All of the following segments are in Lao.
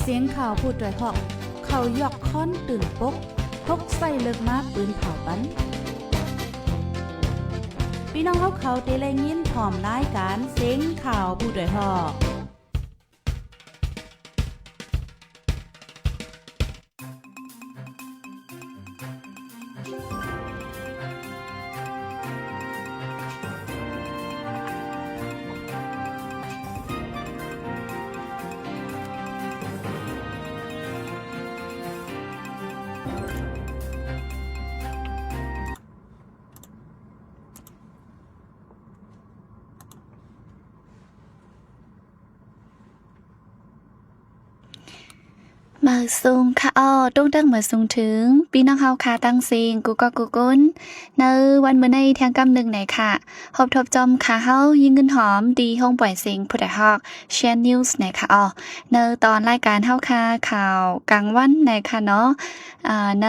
ສຽງຂ່າວຜູ້ດອຍຮອກ ເຂົາຢອກຄ້ອນຕື່ນປົກ ປົກໃສ່ເລິກມາປືນເຜົາປັນ. ພີ່ນ້ອງເຮົາເຂົາທີ່ໄດ້ຍິນພ້ອມລາຍການສຽງຂ່າວຜູ້ດອຍຮອກ. ມາສູງຄະເອົາ ຕົງຕັ້ງມາສູງເຖິງ ພີ່ນ້ອງເຮົາຄະ ທັງສິ້ງ ກູ່ເກາະກູ່ກຸນ ໃນວັນມື້ໃນທຽງກຳໜຶ່ງນະຄະ ພົບທົບຈອມຄະເຮົາ ຍິງເງິນຫອມ ທີ່ໂຮງປ່ອຍສຽງຜູ້ດອຍຮອກ Shan News ນະຄະເອົາ ໃນຕອນລາຍການເຮົາຄະ ຂ່າວກາງວັນນະຄະເນາະ ອາ ໃນ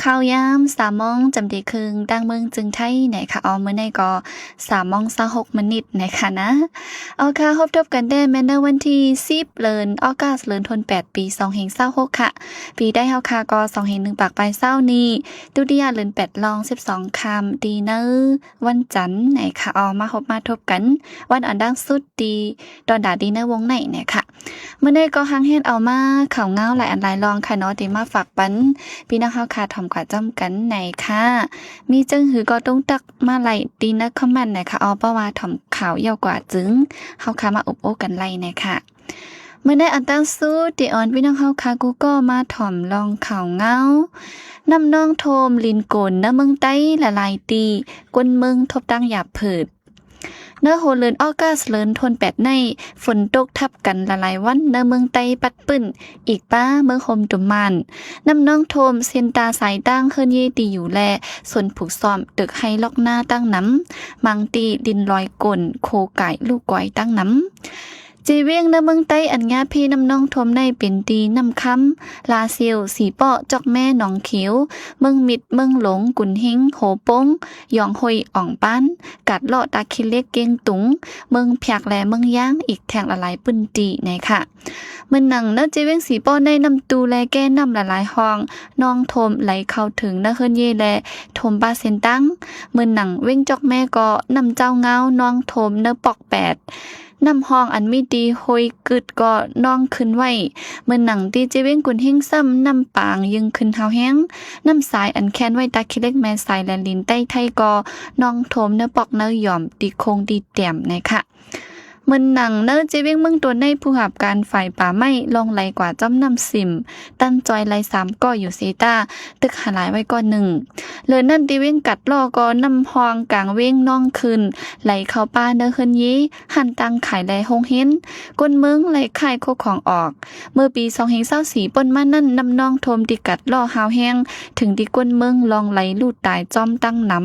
ຂ່າວຍາມສາມໂມງຈຳດີເຄິ່ງ ທາງເມືອງເຈີງໄທນະຄະເອົາ ມື້ໃນກໍ ສາມໂມງຊາວຫົກມານິດນະຄະນະ ເອົາຄະ ພົບທົບກັນແດ່ແມ່ນໃນວັນທີສິບ ເດືອນອອກກັສ ເດືອນໂທນແປດ ປີສອງພັນຊາວຫົກຄະ ປີໄທເຮົາຄະກໍສອງພັນໜຶ່ງປາຍຊາວນີ້ ຕຸຕິຍະເດືອນແປດລອງສິບສອງຄ່ຳ ທີ່ໃນວັນຈັນນະຄະເອົາ ມາພົບມາທົບກັນ ວັນອັນດັງສຸດທີ່ ຕອນດາດີໃນວົງໃນນະຄະ ມື້ໃນກໍຫາງແຮນເອົາມາຂ່າວງາວຫຼາຍອັນຫຼາຍລອງຄະເນາະ ທີ່ມາຝາກປັນ ພີ່ນ້ອງເຮົາຄະ ຖອມກວ່າຈ້ຳກັນນະຄະ ມີຈັ່ງຫືກໍຕົງຕັກມາໄລ່ ທີ່ໃນຄອມເມັນນະຄະເອົາ ເພາະວ່າຖອມຂ່າວຍາວກວ່າຈຶ່ງ ເຮົາຄະມາອົບໂອ້ກັນໄລ່ນະຄະ ມື້ໃນອັນຕາງສຸດ ທີ່ອອນພີ່ນ້ອງເຮົາຄະ ກູ່ກໍມາຖອມລອງຂ່າວງາວ ນ້ຳນອງຖ້ວມລິນໂກນ ໃນເມືອງໄຕຫຼາຍໆ ທີ່ ຄົນເມືອງທົບຕັ້ງຢາບເພີດ ໃນຫົວເດືອນອອກກັສ ເດືອນໂທນແປດໃນ ຝົນຕົກທັບກັນຫຼາຍໆວັນ ໃນເມືອງໄຕປັດປຶ້ນ ອີກປາເມືອງໂຮມຕຸມມານ ນ້ຳນອງຖ້ວມເສັ້ນຕາສາຍຕາງ ເຮືອນເຍທີ່ຢູ່ ແລະ ສວນຜູກຊ້ອມ ຕຶກໄຮ່ລອກນາຕັ້ງນຳ ບາງທີ່ດິນລອຍກົ້ນ ໂຄກາຍລູກກອຍຕັ້ງນຳ ເຈວຽງໃນເມືອງໄຕ ອັນຍາເພນ້ຳນອງຖ້ວມໃນ ເປັນທີ່ນ້ຳຄຳ ລາຊຽວ ສີເປາະ ຈອກແມ້ ໜອງຂຽວ ເມືອງມິດ ເມືອງຫຼົງ ກຸນເຮງ ໂຮໂປ່ງ ຢອງໂຮຍ ອອງປານ ກາດເລາະ ຕາຂີ້ເຫຼັກ ກຽງຕຸງ ເມືອງພຽກ ແລະ ເມືອງຍາງ ອີກແທ້ງຫຼາຍໆພື້ນທີ່ນະຄະ ເໝືອນໜັງໃນເຈວຽງສີເປາະໃນ ນ້ຳຕູ່ແລແກ່ນ້ຳຫຼາຍໆຮ່ອງ ນອງຖ້ວມໄຫຼເຂົ້າເຖິງໃນເຮືອນເຍ ແລະ ຖ້ວມປ່າເສັ້ນຕາງ ເໝືອນໜັງວຽງຈອກແມ້ກໍ ນ້ຳເຈົ້າງາວ ນອງຖ້ວມໃນປອກແປດ ນ້ຳຮ່ອງອັນມີທີ່ຫ້ວຍກຶດກໍນອງຂຶ້ນໄວ້ ເໝືອນໜັງທີ່ເຈວຽງກຸນເຮງຊ້ຳ ນ້ຳປາງຍຶ່ງຂຶ້ນຮາວແຮງ ນ້ຳສາຍອັນແຄນໄວ້ຕາຂີ້ເຫຼັກແມ່ສາຍ ແລະ ລິນໃຕ້ໄທກໍນອງຖ້ວມໃນປອກໃນຢອມ ທີ່ໂຄ້ງທີ່ແຕ້ມນະຄະ ເໝືອນໜັງໃນເຈວຽງເມືອງຕົນໃນ ຜູ້ຮັບການຝ່າຍປ່າໄມ້ລ່ອງໄຫຼກວ່າຈອມນ້ຳສິມ ຕັນຈອຍໄຫຼສາມກໍຢູ່ເຊຕາ ຕຶກຫາລາຍໄວ້ກໍໜຶ່ງ ເລີນນັ້ນທີ່ວຽງກັດເລາະກໍນ້ຳຮ່ອງກາງວຽງນອງຂຶ້ນ ໄຫຼເຂົ້າປ່າໃນເຮືອນເຍ ຮ້ານຕັ້ງຂາຍ ແລະ ໂຮງຮຽນ ຄົນເມືອງໄຫຼຂາຍໂຄຂອງອອກ ເມື່ອປີສອງພັນຊາວສີ່ ປົນມານັ້ນ ນ້ຳນອງຖ້ວມທີ່ກັດເລາະຮາວແຮງ ເຖິງທີ່ຄົນເມືອງລ່ອງໄຫຼລູດຕາຍຈ້ອມຕັ້ງນຳ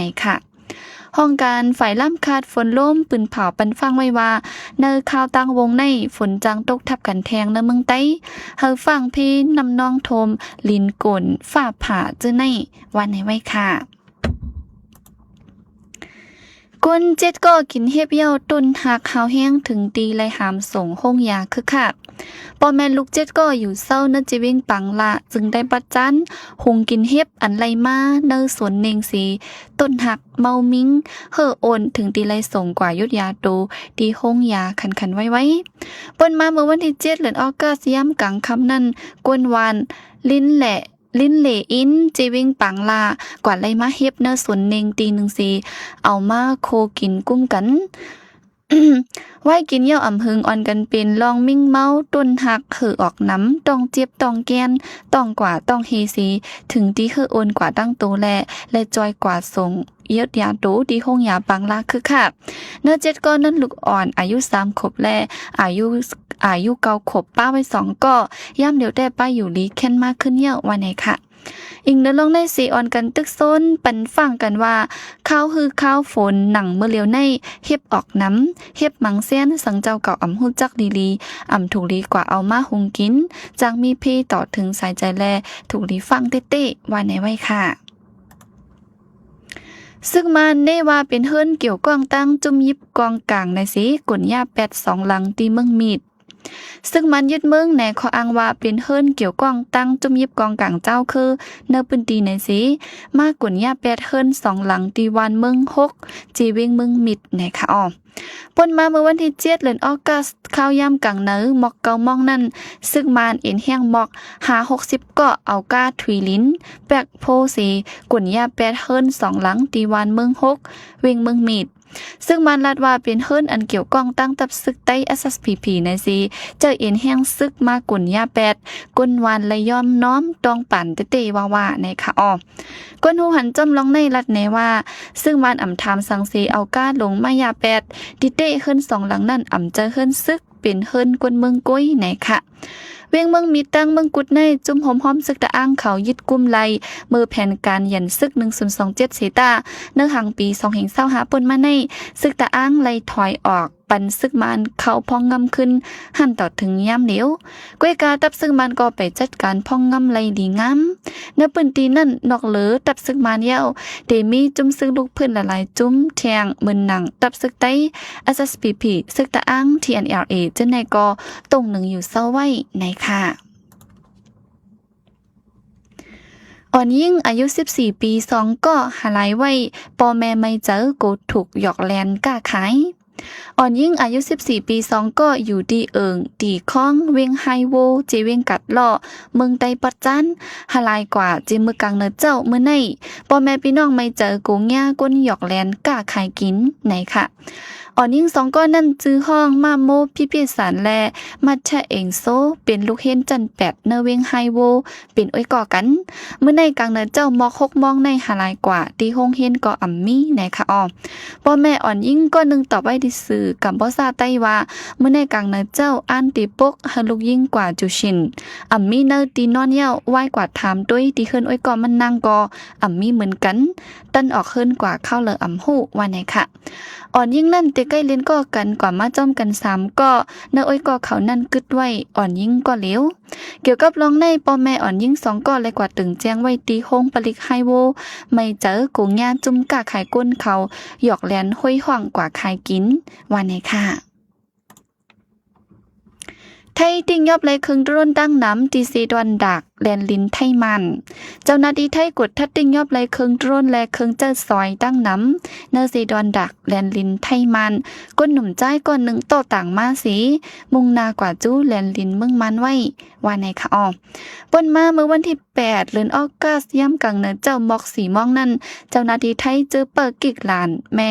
ນະຄະ ຫ້ອງການຝ່າຍລ້າມຄາດຝົນລົມ ປືນເຜົາປັນຟັງໄວ້ວ່າ ໃນຄາວຕ່າງວົງໃນ ຝົນຈະຕົກທັບກັນແທ້ງໃນເມືອງໄຕ ເຮີຟ້າງເພ ນ້ຳນອງຖ້ວມ ລິນໂກນ ຟ້າຜ່າ ເຈີໃນ ວ່າໃນໄວ້ຄ່ະ ຄົນເຈັດກໍກິນເຫັບຍ່າວຕົ້ນຮັກຮາວແຮງ ເຖິງທີ່ໄລ່ຫາມສົ່ງໂຮງຢາຄຶກຄັກ ພໍ່ແມ່ລູກເຈັດກໍຢູ່ເຊົາໃນເຈວຽງປາງລະ ຈຶ່ງໄດ້ປະຈັນ ຫຸງກິນເຫັບອັນໄລ່ມາໃນສວນເນັ່ງເສ ຕົ້ນຮັກເມົາມິງ ເຫີ້ໂອນ ເຖິງທີ່ໄລ່ສົ່ງກວ່າຢຸດຢາໂຕ ທີ່ໂຮງຢາຄັນໆໄວໆ ປົນມາເມື່ອວັນທີເຈັດ ເດືອນອອກກັສ ຍາມກາງຄ່ຳນັ້ນ ຄົນບ້ານ ລິນແຫຼ ລິນເຫຼອິນ ເຈວຽງປາງລະ ກວ່າໄລ່ມາເຫັບໃນສວນເນັ່ງຕີໜຶ່ງເສ ເອົາມາໂຄກິນກຸ້ມກັນ ໄວ້ກິນຢ່າວອຳເຫິງ ອ່ອນກັນເປັນລອງມິງເມົາ ຕົ້ນຮັກເຫີ້ອອກໜຳ ຕ້ອງເຈັບ ຕ້ອງແກ່ນ ຕ້ອງກວ່າ ຕ້ອງເຮເສ ເຖິງທີ່ເຫີ້ໂອນກວ່າຕັ້ງໂຕແລະ ແລະຈ່ອຍກວ່າສົ່ງ ເຢີດຢາໂຕທີ່ໂຮງຢາປາງລາຄຶກຄັກ ເນື້ອເຈັດກໍນັ້ນ ລູກອ່ອນອາຍຸສາມຂວບ ແລະ ອາຍຸ ອາຍຸເກົ້າຂວບ ປະໄວ້ສອງກໍ ຍາມຫຼຽວແຕ່ປະຢູ່ລີ ແຄ້ນມາຂຶ້ນເຍົາະ ວ່າແນ່ຄະ. ອີງເນີນລອງໃນເສ ອ່ອນກັນຕຶກໂຊນ ປັນຟັງກັນວ່າ ຄາວຮືຄາວຝົນ ໜັງເມື່ອຫຼຽວໃນ ເຫັບອອກໜຳ ເຫັບມັງແຊນ ສັງເຈົ້າເກົ່າອຳຮູ້ຈັກດີໆ ອຳຖືກລີກວ່າເອົາມາຫຸງກິນ ຈັ່ງມີເພຕໍ່ເຖິງສາຍໃຈ ແລະ ຖືກລີຟັງເຕະໆ ວ່າແນ່ໄວ້ຄະ. ຊຶກມານເນວ່າເປັນເຮືອນກ່ຽວກ້ອງຕັ້ງຈຸ້ມຢິບກອງກາງນາຍເສ ກົນຍາແປດສອງຫຼັງທີ່ເມືອງມີດ. ຊຶກມານຍຶດເມືອງໃນຂໍ້ອ້າງວ່າເປັນເຮືອນກ່ຽວຂ້ອງຕັ້ງຈຸ້ມຢິບກອງກາງເຈົ້າຄືໃນພື້ນທີ່ໃນເຊ ມາກົນຍາແປດເຮືອນສອງຫຼັງທີ່ບ້ານເມືອງຫົກ ເຈເວັງເມືອງມິດໃນຄະອອ. ປົນມາເມື່ອວັນທີເຈັດ ເດືອນອອກກັສ ຄາວຍາມກາງເໜີ ໝອກເກົ້າໂມງນັ້ນ ຊຶກມານເອັນແຮງໝອກຫ້າຫົກສິບເກາະ ເອົາກ້າທຸຍດິນ ແບກໂພເຊ ກົນຍາແປດເຮືອນສອງຫຼັງທີ່ບ້ານເມືອງຫົກ ເວັງເມືອງມິດ. ຊຶກມານລາດວ່າເປັນເຮືອນອັນກ່ຽວຂ້ອງຕັ້ງທັບຊຶກໄທ ເອສເອສພີພີ ໃນເຊ ເຈົ້າເອັນແຮງຊຶກມາກົນຍາແປດ ກົນຫວານ ແລະ ຍອມນ້ອມຕ້ອງປານເຕເຕວ່າໆ ໃນຄະອອ. ຄົນຮູ້ຫັນຈ້ອມລອງໃນລັດແນວ່າ ຊຶກມານອຳຖາມສັງເຊເອົາກ້າລົງມາຢາແປດ ຕິເຕະເຮືອນສອງຫຼັງນັ້ນອຳເຈີເຮືອນຊຶກ ເປັນເຮືອນຄົນເມືອງກົຍໃນຄະ. ເວັງເມືອງມິດ ແຂວງເມືອງກຸດໃນ ຈຸ້ມໂຮມຮ້ອມຊຶກຕະອາງເຂົ້າຍຶດກຸມໄລ່ ເມື່ອແຜນການຢັນຊຶກໜຶ່ງສູນສອງເຈັດເຊຕາ ໃນຫາງປີສອງພັນຊາວຫ້າ ປົນມາໃນ ຊຶກຕະອາງໄລ່ຖອຍອອກ ປັນຊຶກມານເຂົ້າພອງງຳຂຶ້ນຫັ້ນຕໍ່ເຖິງຍາມດຽວ. ກ້ວຍກາທັບຊຶກມານກໍໄປຈັດການພອງງຳໄລ່ດີງາມ. ໃນພື້ນທີ່ນັ້ນ ນອກເຫຼືອທັບຊຶກມານແລ້ວ ເດມີຈຸ້ມຊຶກລູກພື້ນຫຼາຍໆຈຸ້ມແທງ ເໝືອນໜັງທັບຊຶກໄທ ເອສເອສພີພີ ຊຶກຕະອາງ ທີເອັນແອລເອ ເຈົ້າໃນກໍຕົງໜຶ່ງຢູ່ເຊົາໄວ້ໃນຄະ. ອ່ອນຍິງອາຍຸສິບສີ່ປີສອງເກາະ ຫາລາຍໄວ້ ພໍ່ແມ່ໄມ່ເຈີ ໂກຖືກຢອກແລ່ນຄ້າຂາຍ. ອ່ອນຍິງອາຍຸສິບສີ່ປີສອງເກາະ ຢູ່ທີ່ເອີ່ງຕີຄອງ ເວັງໄຮໂວ ເຈເວັງກາດລໍ້ ເມືອງໄຕປອດຈານ ຫາລາຍກວ່າ ເຈມື້ກາງເນີເຈົ້າມື້ໃນ ພໍ່ແມ່ພີ່ນ້ອງໄມ່ເຈີ ໂກຫຍ້າກົ້ນຢອກແລ່ນຄ້າຂາຍກິນໃນຄະ. ອ່ອນຍິງສອງເກາະນັ້ນ ຊື່ຮ້ອງ ມາໂມ ພິພິສານ ແລະ ມັດທະເອັງໂຊ ເປັນລູກຮຽນຊັ້ນແປດ ໃນເວັງໄຮໂວ ເປັນເອື້ອຍເກາະກັນ. ມື້ໃນກາງເນີເຈົ້າໝອກຫົກໂມງໃນ ຫາລາຍກວ່າ ທີ່ໂຮງຮຽນກໍອຳມີໃນຄະອອ. ພໍ່ແມ່ອ່ອນຍິງເກາະໜຶ່ງຕອບໄວ້ທີ່ສື່ກຳປູຊາໃຕ້ວ່າ ມື້ໃນກາງເນີເຈົ້າ ອ້ານຕີປົກໃຫ້ລູກຍິງກວ່າຈູຊິນ ອຳມີໃນທີ່ນອນແລ້ວ ວາຍກວ່າຖາມຕຸ້ຍທີ່ເຮືອນເອື້ອຍເກາະມັນນັ່ງກໍອຳມີເໝືອນກັນ ຕັນອອກເຮືອນກວ່າເຂົ້າເລີອຳຮູ້ວ່າໃນຄະ. ອ່ອນຍິງນັ້ນເຕະໄກ່ຫຼິ້ນເກາະກັນ ກວ່າມາຈ້ອມກັນສາມເກາະ ໃນເອື້ອຍເກາະເຂົານັ້ນກຶດໄວ້ ອ່ອນຍິງກໍເຫຼວ. ກ່ຽວກັບລອງໃນ ພໍ່ແມ່ອ່ອນຍິງສອງເກາະ ໄດ້ກວາດຕຶງແຈ້ງໄວ້ທີ່ໂຮງຜະລິດໄຮໂວ ໄມ່ເຈີ ໂກຫຍ້າຈຸ້ມຄ້າຂາຍກົ້ນເຂົາ ຢອກແລ່ນໂຫຍຮ້ອງກວ່າຂາຍກິນ ວ່າໃນຄະ. ໄທຕິງຍອບໄລ່ເຄື່ອງໂດຣນຕັ້ງນຳ ທີ່ເຊດອນດາກ ແລນລິນໄທມານ. ເຈົ້າໜ້າທີ່ໄທກົດທັດຕິງຍອບໄລ່ເຄື່ອງໂດຣນ ແລະ ເຄື່ອງໃຊ້ສອຍຕັ້ງນຳ ໃນເຊດອນດາກ ແລນລິນໄທມານ ຄົນໜຸ່ມຊາຍກ່ອນໜຶ່ງຕໍ່ຕາງມາເຊ ມຸ່ງໜ້າກວ່າຈູແລນລິນເມືອງມານໄວ້ ວ່າໃນຄະອອ. ປົນມາເມື່ອວັນທີແປດ ເດືອນອອກກັສ ຍາມກາງເນີເຈົ້າໝອກສີ່ໂມງນັ້ນ ເຈົ້າໜ້າທີ່ໄທເຈີເປີກິກລານ ແມ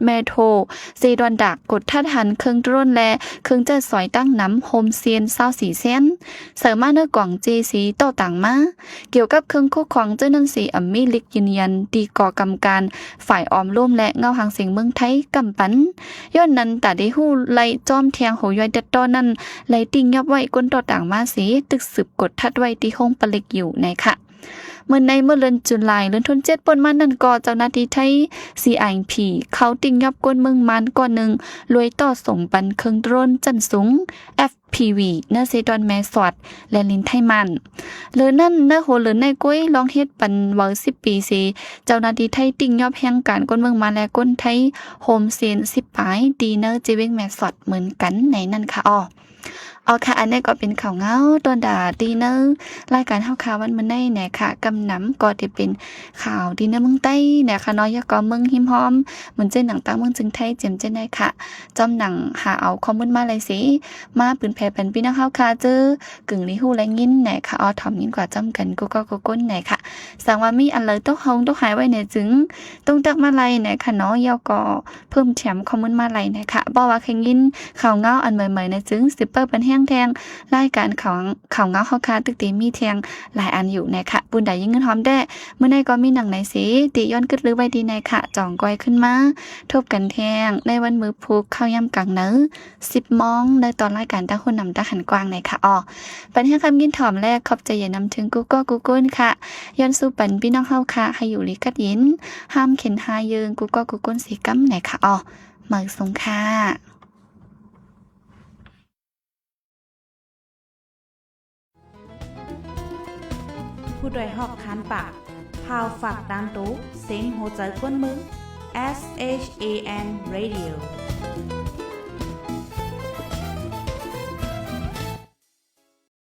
ແມໂທ ເຊດອນດາກ ກົດທັດຫັນເຄື່ອງໂດຣນ ແລະ ເຄື່ອງໃຊ້ສອຍຕັ້ງນຳ ໂຮມເຊນຊາວສີ່ແສນ ໃສ່ມາໃນກອງເຈເຊຕໍ່ຕາງມາ. ກ່ຽວກັບເຄື່ອງຄຸ້ມຄອງເຈົ້ານັ້ນເຊ ອຳມີລິກຢືນຢັນທີ່ກໍກຳການຝ່າຍອອມໂລມ ແລະ ເງົາຫາງສຽງເມືອງໄທກຳປັ່ນ. ຍ້ອນນັ້ນ ຕາໄດ້ຮູ້ໄລ່ຈ້ອມແທງໂຫຢວຍດັດຕໍ່ນັ້ນ ໄລ່ຕິງຍອບໄວ້ກົ້ນຕໍ່ຕາງມາເຊ ຕຶກສືບກົດທັດໄວ້ທີ່ໂຮງຜະລິດຢູ່ໃນຄະ. ເມື່ອໃນເມື່ອເດືອນຈຸລາຍ ເດືອນທວນເຈັດ ປົນມານັ້ນກໍ ເຈົ້າໜ້າທີ່ໄທ ຊີໄອພີ ເຂົ້າຕິງຍອບຄົນເມືອງມານກ່ອນໜຶ່ງ ລວຍຕໍ່ສົ່ງປັນເຄື່ອງໂດຣນຊັ້ນສູງ ເອັຟພີວີ ໃນເຊດອນແມ່ສອດ ແລນລິນໄທມານ. ເລີນັ້ນ ໃນຫົວເດືອນໃນກ້ວຍລອງເຮັດປັນເຫວີສິບປີເຊ ເຈົ້າໜ້າທີ່ໄທຕິງຍອບແຮງການຄົນເມືອງມານ ແລະ ຄົນໄທ ໂຮມເຊນສິບປາຍ ທີ່ໃນເຈເວັງແມ່ສອດເໝືອນກັນໃນນັ້ນຄະອອ. ເອົາຄະ ອັນນີ້ກໍເປັນຂ່າວເງົາ ຕອນດາທີ່ໃນລາຍການເຮົາຄະວັນມື້ໃນນະຄະ ກຳນຳກໍຈະເປັນຂ່າວທີ່ໃນເມືອງໃຕ້ນະຄະເນາະ ແລ້ວກໍເມືອງຮິມຮອມ ເໝືອນເຊັ່ນໜັງຕ່າງເມືອງເຊິ່ງໄທ ເຊັ່ນໃດນະຄະ ຈ້ອມໜັງຫາເອົາຂໍ້ມູນມາໄລ່ເສ ມາປຶ້ນແຜ່ປັນພີ່ນ້ອງເຮົາຄະ ເຈີກຶ່ງໄດ້ຮູ້ໄດ້ຍິນນະຄະ ເອົາຖອມຍິນກວ່າຈ້ອມກັນ ກູ່ເກາະກູ່ກົ້ນນະຄະ. ສັງວ່າມີອັນໃດຕົກຫົ່ງຕົກຫາຍໄວ້ແດ່ຈຶ່ງ ຕ້ອງທັກມາໄລ່ນະຄະເນາະ ແລ້ວກໍ ເພີ່ມແຖມຂໍ້ມູນມາໄລ່ນະຄະ. ເວົ້າວ່າໃຄຍິນຂ່າວເງົາອັນໃໝ່ໆນະ ຈຶ່ງສືບເປີດປັນແຮງແທງລາຍການຂ່າວ ຂ່າວເງົາເຮົາຄະ ຕຶກເຕມີແທງຫຼາຍອັນຢູ່ນະຄະ. ບຸນດາຍິງເງິນຫອມແດ່ ມື້ໃນກໍມີໜັງໃນເສ ຕິຍ້ອນກຶດລືໄວ້ດີນະຄະ. ຈອງກ້ອຍຂຶ້ນມາພົບກັນແທງໃນວັນມື້ພຸດ ຄາວຍາມກາງເໜີ ສິບໂມງ ໃນຕອນລາຍການຕາງຫູນຳຕາຫັນກວ້າງນະຄະ. ອໍ ປັນແຮງຄຳຍິນຫອມແລະຂອບໃຈໃຫຍ່ນຳເຖິງກູ່ເກາະກູ່ກົ້ນຄະ. ຍ້ອນສູ້ປັນພີ່ນ້ອງເຮົາຄະ ໃຫ້ຢູ່ດີກັດເຢັນ ຫ້າມເຂັນຫາເຍີງ ກູ່ເກາະກູ່ກົ້ນເສກຳນະຄະ. ອໍ ມາສົ່ງຄ່ະ. ຜູ້ດອຍຮອກຄານປາກ ພາວຝາກຕາມໂຕ ເສັງຫົວໃຈຄົນເມືອງ ເອສເອເອັນ Radio.